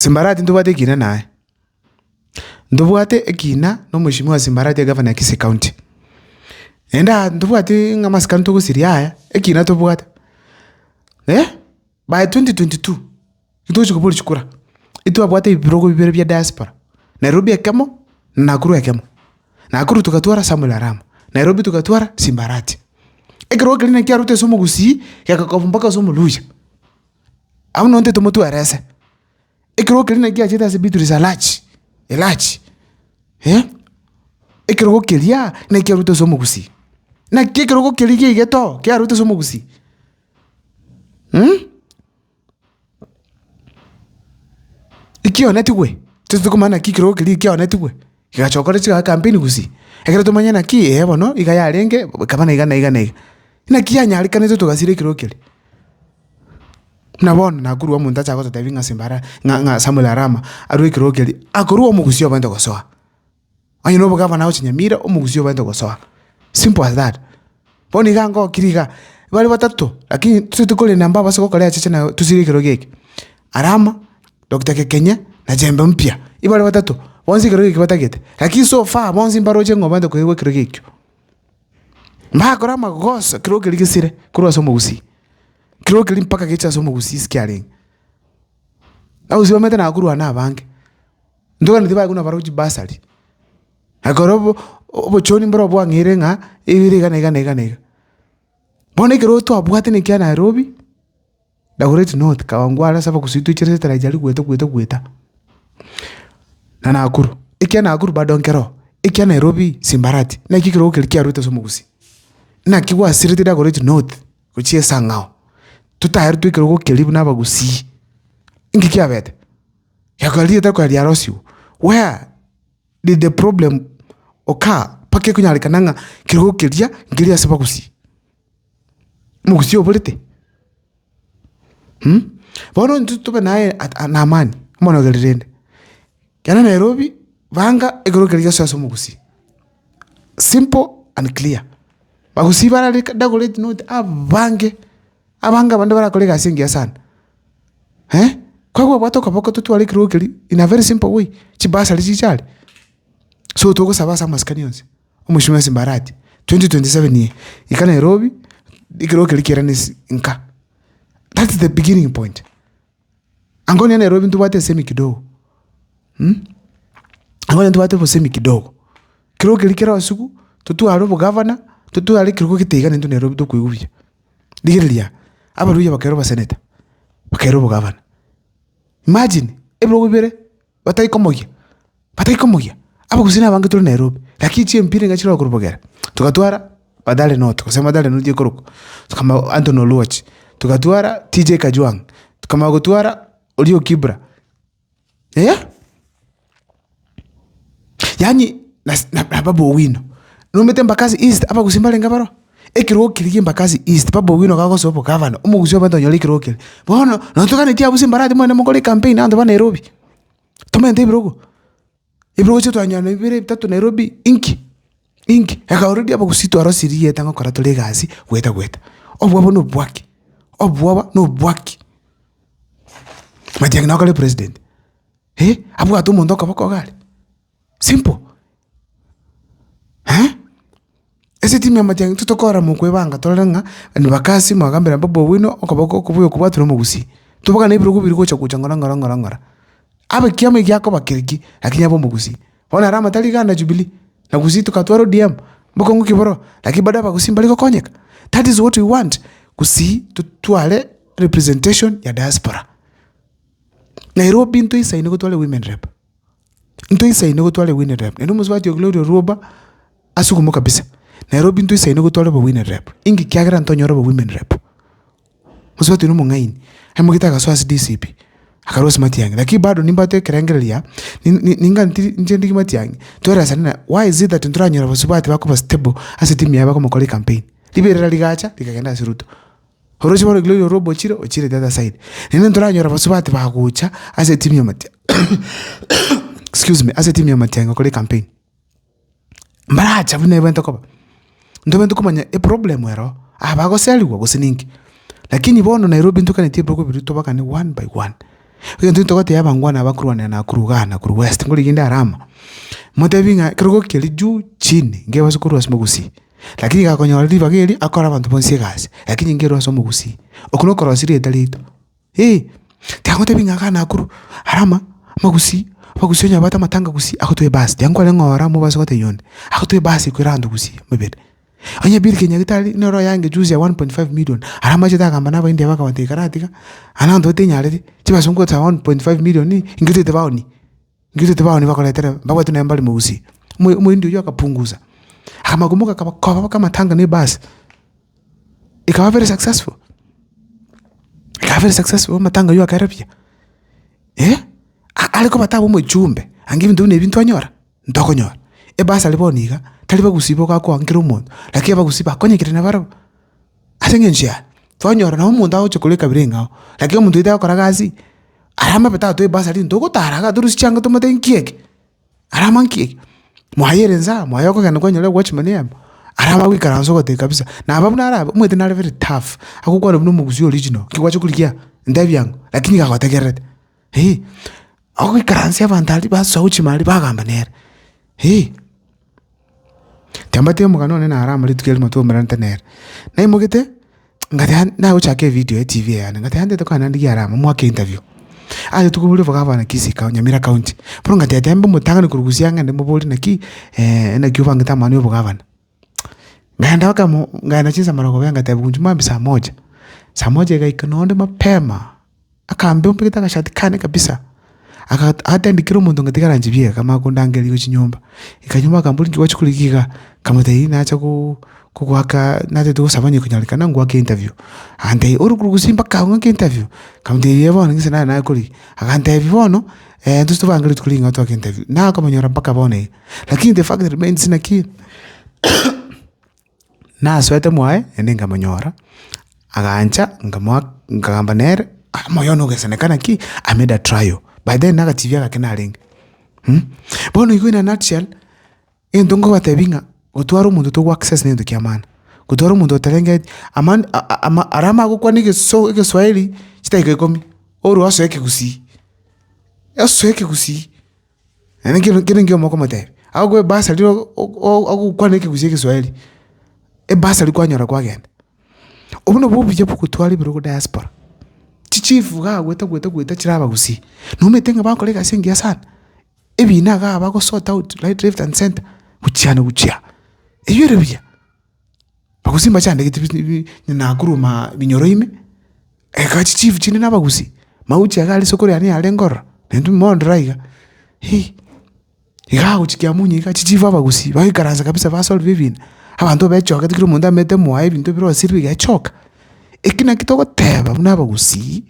Simbarati ntobwate ekina naye, ntobwate ekina na omweshimiwa Simbarati egavana ya Kisii County. Naende aa ntobwati ng'a amasikani togosiria aya, ekina tobwate, eh, by 2022, ntogochi koboria chikura, etwabwate ebirogo bibere bia diaspora, Nairobi ekemo, na Nakuru ekemo. Nakuru togatwara Samuel Arama, Nairobi togatwara Simbarati. Ekerogo keria naki kiarwete ase omogusii, gegakoba mpaka ase omoluhya. Abwo nonye tomotwerese, ekerogo keria naki giachete ase Beatrice Alachi, Elachi eh, ekerogo keria naki kiarwete ase omogusii, naki ekerogo keria giaigete oo kiarwete ase omogusii mh. Ekionetigwe, tosi tokomanya naki ekerogo keria ekionetigwe, kegacha gokora chiga campaign gusii, ekero tomanye naki eh bono iga yarenge ekaba na iga na iga na iga. Naki yanyarekanete togasira ekerogo keria. Buna bono nakorwa omonto acha gototebia ng'a Simbara ng'a ng'a Samuel Arama arwe ekerogo keria, akorwa omogusii obwenerete gosoa. Onye na obogavana gochia Nyamira, omogusii obwenerete gosoa, simple as that. Bono iga ngokire iga, bare batato, lakini totaete korenda mbabase gokora echeche na tosire ekerogo eke. Arama, Doctor Kekenye, na Jembe Mpya, ibare batato, bonsi ekerogo eke batagete, lakini so far bonsi mbaroche ng'a obwenerete koegwa ekerogo ekio. Mbakore amagoso ekerogo keria gesire korwa ase omogusii, ekerogo keria mpaka geche ase omogusii ase kiarenge. Abagusii bamanyete nakorwana abange, ntogani baye buna barabwo chibasari, ekero obo obochoni mboro bwang'eire ng'a ebere iga na iga na iga na iga. Bono ekero twabwate na ekia Nairobi, Dagoretti North, Kawangware ase abagusii toicherete etaraja aria goeta goeta goeta, na Nakuru, ekia Nakuru bado nkero, ekia Nairobi Simbarati, naki ekerogo keria kiarwete ase omogusii. Naki gwasirete Dagoretti North gochia esang'ao, totaeretwe ekerogo keria buna abagusii, inki kiabete? Gekogera rieta rikogera riarosiwu, where did the problem occur mpaka ekonyarekana ng'a kerogo keria nkeria ase abagusii. Omogusii oborete mh, bono intwe tobe naye at na amani, omonogeri rende, kera Nairobi, banga ekero keria gesoe ase omogusii, simple and clear. Bagusii barare Dagoretti North abange, abange abande barakore egasi engiya sana eh, kwabwate okoboko totware ekerogo keria in a very simple way, chibasari chichare, so togosaba ase amasikani onsi. Omosio bwensi Mbarati, 2027 eye, ika Nairobi, ekerogo keria kiairane ase nka. That's the beginning point. Ango onye Nairobi ntobwate esemi kidogo mh, ango onye ntobwate obosemi kidogo, ekerogo keria kere osiku, totware obogavana, totware ekerogo gete iga naintwe Nairobi tokoigwa buya. Rigereria, abaruya bakaira oboseneta, bakaira obogavana. Imagine, ebirogo bibere. Batari komogia, batari komogia, abagusii nabange tore Nairobi, lakini chimpira niga chire korwa bogere, togatwara Mathare North gose Mathare North ekorokwa, tokama Anthony Oluoch, togatwara TJ Kajwang, tokamanya gotwara oria o Kibra, eh. Yaani nas na Babu Owino, nomanyete Embakasi East abagusii mbarenge baroo? Ekerogo keria kia Embakasi East, Babu Owino gagosoa obogavana, omogusii obwenerete onyore ekerogo keria. Bono, nonye toganetie abwo Simbarati mwene mokore ecampaign abanto ba Nairobi, tomente ebirogo, ebirogo echi twanyora na bibere bitato Nairobi inki? Inki? Eka already abagusii twarosirie rieta ngokora tore egasi goeta goeta. Obwoba na obwaki, obwoba na obwaki. Matiang'i nakore president, eh, abwate omonto okoboko iga aria. Simple, eh. Ase etimu ya Matiang'i intwe tokora mokwebanga torore ng'a Embakasi mwagambera Babu Owino okoboko okobuya okobwatwa na omogusii. Tobagane ebirogo biri gocha gocha ng'ora ng'ora ng'ora ng'ora. Abe kiama egiakoba kereki, lakini abe omogusii. Bono ere amatari iga na Jubilee, na gusii tokatwara ODM, mbokong'u ki boroo? Lakini bado abagusii mbari gokonyeka. That is what we want, gusii totware representation ya diaspora. Nairobi ntoisaine gotware women rep. Ntoisaine gotwara ewinner rep, naende omosubati o Gloria Orwoba asugume kabisa. Nairobi ntoisaine gotwara obowinner rep, inki kiagera ntonyore obowomen rep? Omosubati oyio nomong'aini, aimogete agasoa ase DCP, akarwa ase Matiang'i, lakini bado nimbwate ekerengereria ni- ni- ninga ntiri inche ndigi Matiang'i, toeresane na why is it that ntoranyora abasubati bakoba stable ase etimu yaye bakomokora ecampaign. Riberera rigacha, rikagenda ase Ruto. Oroche bono Gloria Orwoba ochire, ochire the other side. Naende ntoranyora abasubati bagocha ase etimu ya Matiang'i excuse me, ase etimu ya Matiang'i gokora ecampaign. Mbaracha buna ebwenerete koba, ntobwenerete komanya eproblem ero, aba bagoseriwa gose ninki. Lakini bono Nairobi ntokaneti ebirogo biria tobakane one by one. Egento ntogotebia abangwana aba korwanera Nakuru igaa Nakuru West, nkorigia inde Arama, motebi ng'a ekerogo keria juu chini ngebase korwa ase omogusii, lakini gakonyora ribaga erio akore abanto bonsi egasi, lakini nkerwe ase omogusii. Oko nokorosia rieta riaito. Eh, tiga ngotebi ng'a igaa Nakuru, Arama, amagusii, abagusii onye babwate amatanga gusii, agotoa ebasi, tiga nkwane ng'a oro mobase gotebia onde, agotoa ebasi ekoira abanto gusii mobere. Onye bill kenya nyagetari nero oyange juzi ya 1.5 million, aria amachete agamba na abaindia bakabatebia karatiga, aya na abanto batenyareti, chibesa ngocha 1.5 million inki toete baoni, inki toete baoni bakoretere mbabwate nonye mbare mogusii. Omo omoindi oywo akapunguza, akamanya komoka akabakoba mpaka amatanga na ebasi, ekaba very successful, ekaba very successful amatanga aywo akaera buya, eh, are koba taba omochumbe, anga ebinto buna ebi ntwanyora. Ntokonyora. Ebasari bono iga, tari bagusii boka akoa kera omonto, lakini abagusii bakonyekire nabarabwo. Ase eng'encho yaye, twanyora nabo omonto agocha korwa ekabira eng'ao, lakini omonto oito agokora gasi, aramabe tatoa ebasari ntogotara iga torusie chianga tomotebi nki eke, arama nki eke, mwaye ere nsa, mwaye okogenda kwanyora ewatchman eyemo, arama goikaransa ogotebia kabisa, naba buna arabe, omanyete nare very tough, agokwana buna omogusii original, nki gwacha korigia, ntebia ang'o, lakini iga agotegererete. Eh, agoikaransia abanto aria basoa gochia ime aria bagamba nere, eh. Tiambate omogano one naro amo rituko erimo twaumeranete nere, naimogete, ngateba nagochaka evideo etv eye yane, ngateba ntete kogenda ndigie are amo moake interview. Ase rituko boria bogavana Kisii county Nyamira county, bono ngateba tiga mbe omotang'ani korwa gusii ang'ende moborie naki naki obangete amang'ana ya obogavana. Nkaenda mpaka mo nkaenda chinsa marogoba ngateba inchuo mambia saa moja, saa moja egaika nonde mapema. Akambea ombegete agashati kane kabisa, aka atendi kera omonto ngatiga aranchibie akamanya kondangeria gochia nyomba. Eka nyomba akamboria nki gwachi korigia igaa, nkamotebia nacha go kogoaka natagete gosaba onye ekonyarekana ngoake interview. Agantebia ore korwa gusii mpaka abwo ng'ake interview? Nkamotebia eeh bono gese naye nakorigia. Agantebia bono intwe tobange rituko ring'ao toake interview. Nakomonyora mpaka bono iga. Lakini the fact remains naki. Nasoete mwaye naende nkamonyora, agancha nkamoa nkagamba nere, omoyo one ogeseneka naki I made a trial, by then nagachibi agake narenge Bono igo in a nutshell, egento nkobatebia ng'a gotwara omonto togo access negento kia maana, gotwara omonto otarengeti aman ama aria amagokwana egeso egeswahili chidakika ikomi, orwa osoe ekegusii, osoe ekegusii. Naende kero kere nkio mokomotebia, agokoa ebasari o- o- ogokwana ekegusii egeswahili, ebasari kwanyora kwagenda. Obwo nabwo obuya bwa ogotwara ebirogo diaspora, chichief iga goeta goeta goeta chire abagusii, nomanyete ng'a bagokora egasi engiya sana, ebina igaa bago sort out right left and centre, gochia na gochia, eywo ere buya. Abagusii mbachandegete bi- bi Nakuru maa binyoro ime, eka chichief chinde na abagusii, mauche iga aria isiko riane yarenge ororo, naintwe mondora iga, hii. Iga agochia kiamunye iga chichief abagusii bagoikaransa kabisa basolve ebina, abanto bechogete kera omonto amaete mwaye ebinto bire osirwe iga echoka. Eki naki togoteba buna abagusii,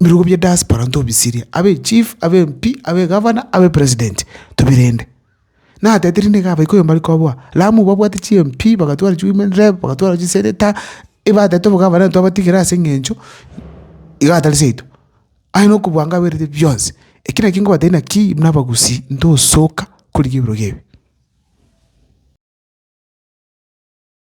ebirogo bia diaspora ntobisirie, abe echief, abe MP, abe egavana, abe president, tobirende. Natete rinde iga abaikoyo mbare koboa, Lamu babwate chi MP, bagatwara chi women rep, bagatwara chi senator, ebatete obogavana twabatigera ase eng'encho iga atari seito. Aye nokobua anga aberete bionsi, eki nakio nkobatebia naki buna abagusii ntosoka korigia ebirogo ebi.